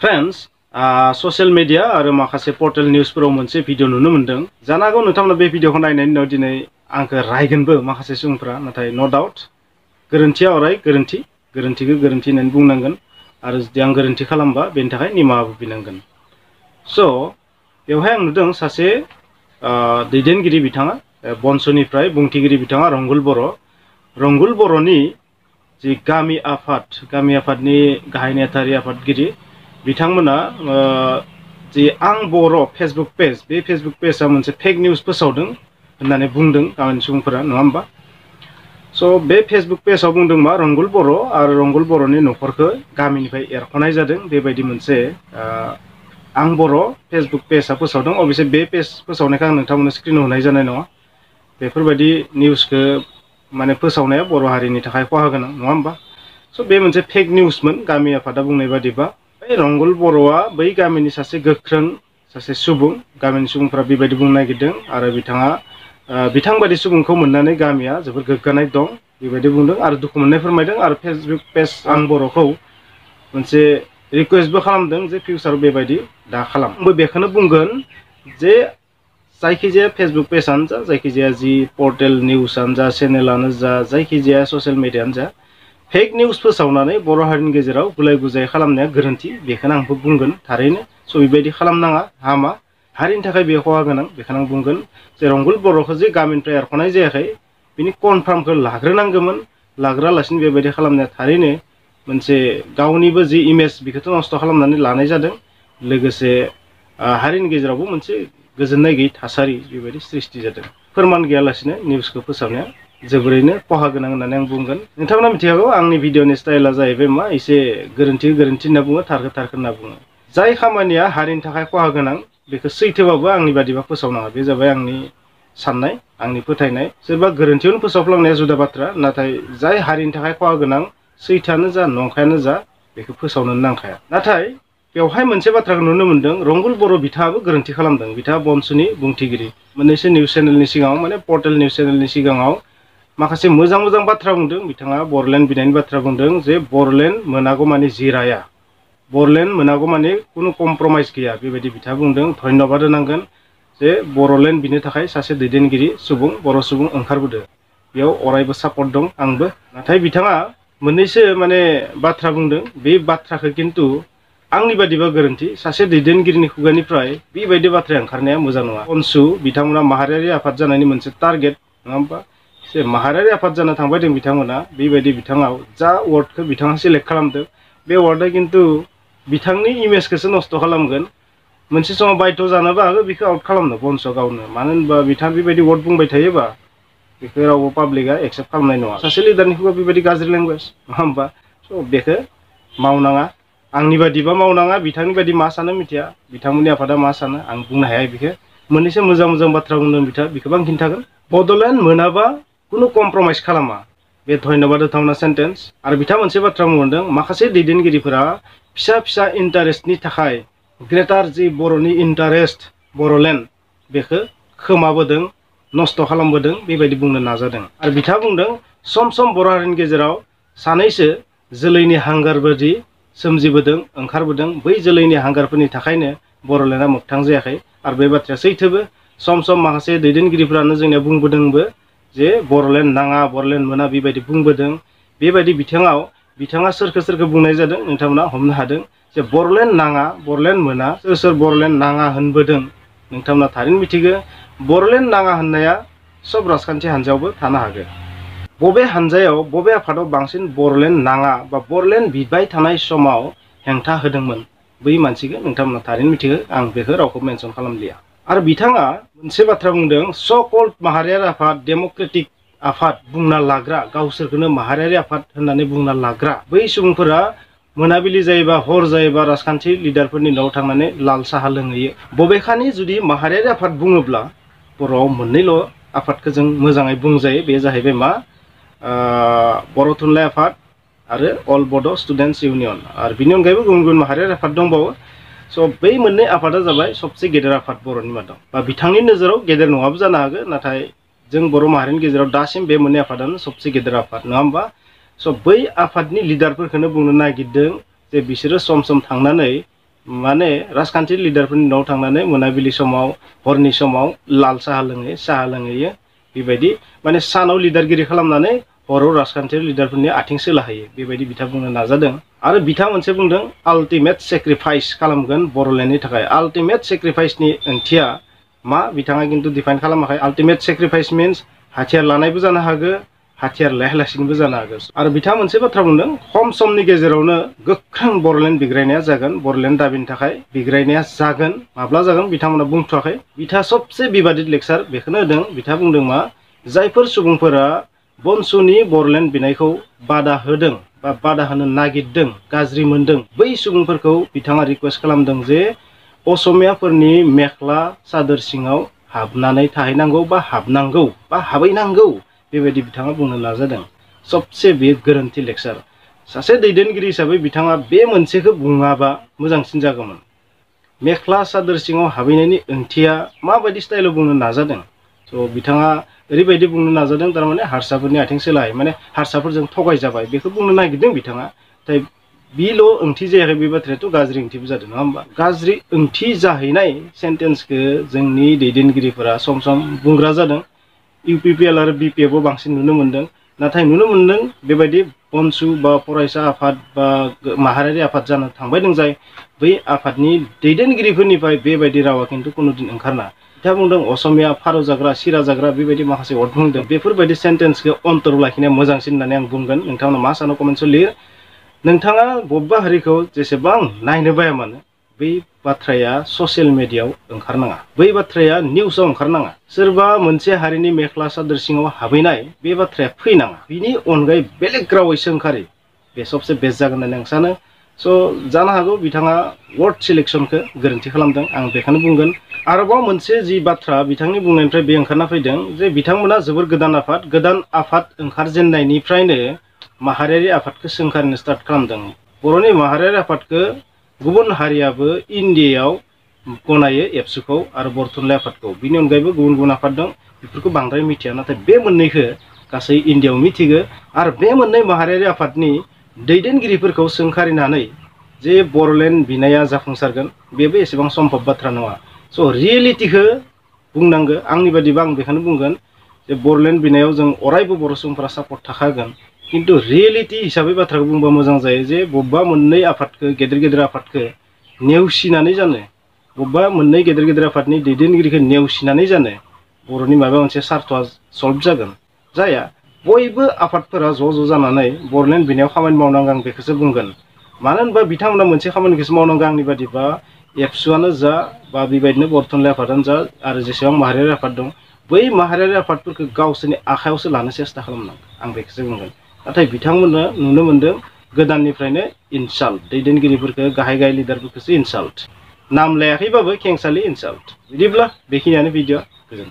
Friends social media और माखासे portal न्यूज़फोराव मोनसे भिडिअ नुनो मोनदों जानो हागौ नोंथांमोना बे भिडिअखौ नायनायनि उनाव दिनै आंखौ रायगोनबो माखासे सुबुंफोरा नाथाय नो डाउट गोरोन्थिया अराय गोरोन्थिखौ गोरोन्थि होननानै बुंनांगोन आरो जुदि आं गोरोन्थि खालामबा बेनि थाखाय निमाहाबो बिनांगोन स' बेवहाय आं नुदों सासे दैदेनगिरि बिथाङा बनसुनिफ्राय बुंथिगिरि बिथाङा रंगुल बर'नि जि गामि आफादनि गाहाय नेहाथारि आफादगिरि बिथांमोना जि आं बर' फेसबुक पेज बे फेसबुक पेजआ मोनसे फेक निउज फोसावदों होननानै बुंदों गामिनि सुबुंफोरा नङा होमबा स' बे फेसबुक पेजआव बुंदों मा रंगुल बर' आरो रंगुल बर'नि न'खरखौ गामिनिफ्राय एरख'नाय जादों बेबायदि मोनसे आं बर' फेसबुक पेजआ फोसावदों अबयसे बे पेज फोसावनायखौ आं नोंथांमोननो स्क्रिनाव होनाय जानाय नङा बेफोरबायदि निउसखौ माने फोसावनाया बर' हारिनि थाखाय खहा गोनां नङा होमबा स' बे मोनसे फेक निउसमोन गामि आफादा बुंनाय बादिबा रंगुल बर'आ बै गामिनि सासे गोख्रों सासे सुबुं गामिनि सुबुंफोरा बेबायदि बुंनो नागिरदों आरो बिथाङा बिथांबायदि सुबुंखौ मोननानै गामिया जोबोर गोग्गानाय दं बेबायदि बुंदों आरो दुखु मोननाय फोरमायदों आरो फेसबुक पेज आं बर'खौ मोनसे रिकुवेस्टबो खालामदों जे फिउचाराव बेबायदि दा खालाम आंबो बेखौनो बुंगोन जे जायखिजाया फेसबुक पेजआनो जा जायखिजाया जि पर्टेल निउसआनो जा चेनेलानो जा जायखिजाया ससियेल मिडियानो जा फेक निउस फोसावनानै बर' हारिनि गेजेराव गुलाय गुजाय खालामनाया गोरोन्थि बेखौनो आंबो बुंगोन थारैनो स' बेबायदि खालामनाङा हामा हारिनि थाखाय बे खहा गोनां बेखौनो आं बुंगोन जे रंगुल बर'खौ जे गामिनिफ्राय एरख'नाय जायाखै बिनि कनफार्मखौ लाग्रोनांगौमोन लाग्रोआलासिनो बेबायदि खालामनाया थारैनो मोनसे गावनिबो जि इमेज बेखौथ' नस्थ' खालामनानै लानाय जादों लोगोसे हारिनि गेजेरावबो मोनसे गोजोननाय गैयै थासारि बेबायदि सृष्टि जादों फोरमान गैयालासिनो निउसखौ फोसावनाया जोबोरैनो खहा गोनां होननानै आं बुंगोन नोंथांमोना मिथिखागौ आंनि भिडिअनि स्टाइला जाहैबाय मा एसे गोरोन्थि होनना बुङो थारखो होनना बुङो जाय खामानिया हारिनि थाखाय खहा गोनां बेखौ सैथोबाबो आंनि बादिबा फोसावनाङा बे जाबाय आंनि साननाय आंनि फोथायनाय सोरबा गोरोन्थियावनो फोसावफ्लांनाया जुदा बाथ्रा नाथाय जाय हारिनि थाखाय खहा गोनां सैथोआनो जा नंखायानो जा बेखौ फोसावनो नांखाया नाथाय बेवहाय मोनसे बाथ्राखौ नुनो मोनदों रंगुल बर' बिथाङाबो गोरोन्थि खालामदों बिथाङा बनसुनि बुंथिगिरि मोननैसो निउस चेनेलनि सिगाङाव माने पर्टेल निउस चेनेलनि सिगाङाव माखासे मोजां बाथ्रा बुंदों बिथाङा बर'लेण्ड बिनायनि बाथ्रा बुंदों जे बर'लेण्ड मोनागौ मानि जिराया बर'लेण्ड मोनागौ मानि खुनु कमप्रमाइज गैया बेबायदि बिथाङा बुंदों धन्यबाद होनांगोन जे बर'लेण्ड बिनो थाखाय सासे दैदेनगिरि सुबुं बर' सुबुं ओंखारबोदों बेयाव अरायबो सापर्ट दं आंबो नाथाय बिथाङा मोननैसो माने बाथ्रा बुंदों बे बाथ्राखौ खिन्थु आंनि बादिबा गोरोन्थि सासे दैदेनगिरिनि खुगानिफ्राय बेबायदि बाथ्राया ओंखारनाया मोजां नङा बनसु बिथांमोना माहारियारि आफाद जानायनि मोनसे टारगेट नङा होमबा जे माहारियारि आफाद जानो थांबाय दं बिथांमोना बेबायदि बिथाङाव जा वार्डखौ बिथाङा सिलेक्ट खालामदों बे वार्डआ खिन्थु बिथांनि इमेजखौसो नस्थ' खालामगोन मोनसे समाव बायथ' जानोबो हागौ बेखौ आउट खालामनो बनसुआ गावनो मानो होनबा बिथाङा बेबायदि वार्ड बुंबाय थायोबा बेखौ रावबो पाब्लिकआ एक्सेप्ट खालामनाय नङा सासे लिडारनि खुगा बेबायदि गाज्रि लेंगुवेज नङा होमबा स' बेखौ मावनाङा आंनि बादिबा मावनाङा बिथांनि बायदि मा सानो मिथिया बिथांमोननि आफादा मा सानो आं बुंनो हाया बेखौ मोननैसो मोजां बाथ्रा बुंदों बिथाङा बेखौबो आं खिन्थागोन बड'लेण्ड मोनाबा खुनु कमप्रमाइज खालामा बे धन्यबाद होथावना सेन्टेन्स आरो बिथाङा मोनसे बाथ्रा बुंदों माखासे दैदेनगिरिफोरा फिसा इन्टारेस्टनि थाखाय ग्रेटार जि बर'नि इन्टारेस्ट बर'लेण्ड बेखौ खोमाबोदों नस्थ' खालामबोदों बेबायदि बुंनो नाजादों आरो बिथाङा बुंदों सम बर' हारिनि गेजेराव सानैसो जोलैनि हांगार बायदि सोमजिबोदों ओंखारबोदों बै जोलैनि हांगारफोरनि थाखायनो बर'लेण्डआ मोगथां जायाखै आरो बे बाथ्राया सैथोबो सम माखासे दैदेनगिरिफ्रानो जोंनिया बुंबोदोंबो जे बर'लेण्ड नाङा बर'लेण्ड मोना बेबायदि बुंबोदों बेबायदि बिथाङा सोरखौ बुंनाय जादों नोंथांमोना हमनो हादों जे बर'लेण्ड नाङा बर'लेण्ड मोना सोर बर'लेण्ड नाङा होनबोदों नोंथांमोना थारैनो मिथिगौ बर'लेण्ड नाङा होननाया सब राजखान्थि हान्जायावबो थानो हागौ बबे हान्जायाव बबे आफादाव बांसिन बर'लेण्ड नाङा बा बर'लेण्ड बिबाय थानाय समाव हेंथा होदोंमोन बै मानसिखौ नोंथांमोना थारैनो मिथिगौ आं बेखौ रावखौ मेनसन खालामलिया आरो बिथाङा मोनसे बाथ्रा बुंदों स' कल्ड माहारियारि आफाद डेम'क्रेटिक आफाद बुंना लाग्रा गावसोरखौनो माहारियारि आफाद होननानै बुंना लाग्रा बै सुबुंफोरा मोनाबिलि जायोबा हर जायोबा राजखान्थि लिडारफोरनि न'आव थांनानै लाल साहा लोंहैयो बबेखानि जुदि माहारियारि आफाद बुङोब्ला बर'आव मोननैल' आफादखौ जों मोजाङै बुंजायो बे जाहैबाय मा बर' थुनलाइ आफाद आरो अल बड' स्टुडेन्टस इउनियन आरो बिनि अनगायैबो गुबुन माहारियारि आफाद दंबावो स' बै मोननै आफादा जाबाय सबसे गेदेर आफाद बर'नि मादाव बा बिथांनि नोजोराव गेदेर नङाबो जानो हागौ नाथाय जों बर' माहारिनि गेजेराव दासिम बे मोननै आफादानो सबसे गेदेर आफाद नङा होमबा स' बै आफादनि लिडारफोरखौनो बुंनो नागिरदों जे बिसोरो सम थांनानै माने राजखान्थि लिडारफोरनि न'आव थांनानै मोनाबिलि समाव हरनि समाव लाल साहा लोंहैयो बेबायदि माने सानाव लिडारगिरि खालामनानै हराव राजखान्थि लिडारफोरनि आथिं सोलाहैयो बेबायदि बिथां बुंनो नाजादों। आरो बिथां मोनसे बुंदों आल्टिमेट सेक्रिफाइस खालामगोन बर'लेण्डनि थाखाय। आल्टिमेट सेक्रिफाइसनि ओंथिया मा बिथाङा खिन्थु डिफाइन खालामाखै। आल्टिमेट सेक्रिफाइस मिन्स हाथियार लानायबो जानो हागौ, हाथियार लायालासिनोबो जानो हागौ। आरो बिथाङा मोनसे बाथ्रा बुंदों खम समनि गेजेरावनो गोख्रों बर'लेण्ड बिग्रायनाया जागोन, बर'लेण्ड दाबिनि थाखाय बिग्रायनाया जागोन। माब्ला जागोन बिथांमोना बुंथ'वाखै। बिथाङा सबसे बिबादित लेक्सार बेखौनो होदों। बिथाङा बुंदों मा जायफोर सुबुंफोरा बनसुनि बर'लेण्ड बिनायखौ बादा होदों बा बादा होनो नागिरदों, गाज्रि मोनदों, बै सुबुंफोरखौ बिथाङा रिकुवेस्ट खालामदों जे असमियाफोरनि मेख्ला सादोर सिङाव हाबनानै थाहैनांगौ बा हाबनांगौ बा हाबहैनांगौ बेबायदि बिथाङा बुंनो नाजादों। सबसे बेयो गोरोन्थि लेक्सार। सासे दैदेनगिरि हिसाबै बिथाङा बे मोनसेखौ बुङाबा मोजांसिन जागौमोन। मेख्ला सादोर सिङाव हाबहैनायनि ओंथिया माबायदि स्टाइलाव बुंनो नाजादों। स' बिथाङा ओरैबायदि बुंनो नाजादों थारमाने हारसाफोरनि आथिं सोलाय माने हारसाफोरजों थगायजाबाय बेखौ बुंनो नागिरदों बिथाङा। नाथाय बेल' ओंथि जायाखै, बे बाथ्रायाथ' गाज्रि ओंथिबो जादों नङा होमबा। गाज्रि ओंथि जाहैनाय सेन्टेन्सखौ जोंनि दैदेनगिरिफोरा सम सम बुंग्रा जादों। UPPL आरो BPF आव बांसिन नुनो मोन्दों। नाथाय नुनो मोन्दों बेबायदि बनसु बा फरायसा आफाद बा माहारियारि आफाद जानो थांबाय दं जाय बै आफादनि दैदेनगिरिफोरनिफ्राय बेबायदि रावा खिन्थु कुनुदिन ओंखारना। बिथाङा बुंदों असमिया फारौ जाग्रा सिरा जाग्रा बेबायदि माखासे वर्ड बुंदों। बेफोरबायदि सेन्टेन्सखौ अन्तराव लाखिनाया मोजांसिन होननानै आं बुंगोन। नोंथांमोना मा सानो कमेन्टआव लिर। नोंथाङा बबेबा हारिखौ जेसेबां नायनो बाया मानो बै बाथ्राया ससियेल मिडियायाव ओंखारनाङा, बै बाथ्राया निउसाव ओंखारनाङा। सोरबा मोनसे हारिनि मेख्ला सादोर सिङाव हाबहैनाय बे बाथ्राया फैनाङा। बिनि अनगायै बेलेग रावै सोंखारि बे सबसे बेस्ट जागोन होननानै आं सानो। स' जानो हागौ बिथाङा वर्ड सिलेक्सनखौ गोरोन्थि खालामदों, आं बेखौनो बुंगोन। आरोबाव मोनसे जि बाथ्रा बिथांनि बुंनायनिफ्राय बे ओंखारना फैदों जे बिथांमोना जोबोर गोदान आफाद ओंखारजेननायनिफ्रायनो माहारियारि आफादखौ सोंखारिनो स्टार्ट खालामदों। बर'नि माहारियारि आफादखौ गुबुन हारियाबो इन्डियायाव गनायो एबसुखौ आरो बर' थुनलाइ आफादखौ। बिनि अनगायैबो गुबुन गुबुन आफाद दं, बेफोरखौ बांद्राय मिथिया। नाथाय बे मोननैखौ गासै इन्डियायाव मिथिगो। आरो बे मोननै माहारियारि आफादनि दैदेनगिरिफोरखौ सोंखारिनानै जे बर'लेण्ड बिनाया जाफुंसारगोन बेबो एसेबां सम्भब बाथ्रा नङा। स' रियेलिटिखौ बुंनांगो। आंनि बादिबा आं बेखौनो बुंगोन जे बर'लेण्ड बिनायाव जों अरायबो बर' सुबुंफोरा सापर्ट थाखागोन। खिन्थु रियेलिटि हिसाबै बाथ्राखौ बुंबा मोजां जायो जे बबेबा मोननै आफादखौ गेदेर गेदेर आफादखौ नेवसिनानै जानो, बबेबा मोननै गेदेर गेदेर आफादनि दैदेनगिरिखौ नेवसिनानै जानो बर'नि माबा मोनसे सार्थआ सल्भ जागोन जाया। बयबो आफादफोरा ज' जानानै बर'लेण्ड बिनायाव खामानि मावनांगौ आं बेखौसो बुंगोन। मानो होनबा बिथांमोना मोनसे खामानिखौसो मावनांगौ आंनि बादिबा एबसुआनो जा बा बेबायदिनो बर' थुनलाइ आफादानो जा आरो जेसेबां माहारियारि आफाद दं बै माहारियारि आफादफोरखौ गावसोरनि आखायावसो लानो सेस्था खालामनांगौ आं बेखौसो बुंगोन। नाथाय बिथांमोना नुनो मोन्दों गोदाननिफ्रायनो इनसाल्ट, दैदेनगिरिफोरखौ गाहाय लिडारफोरखौसो इनसाल्ट, नाम लायाखैबाबो खेंसालि इनसाल्ट। बिदिब्ला बेखिनियानो भिडिअ'। गोजोन्थों।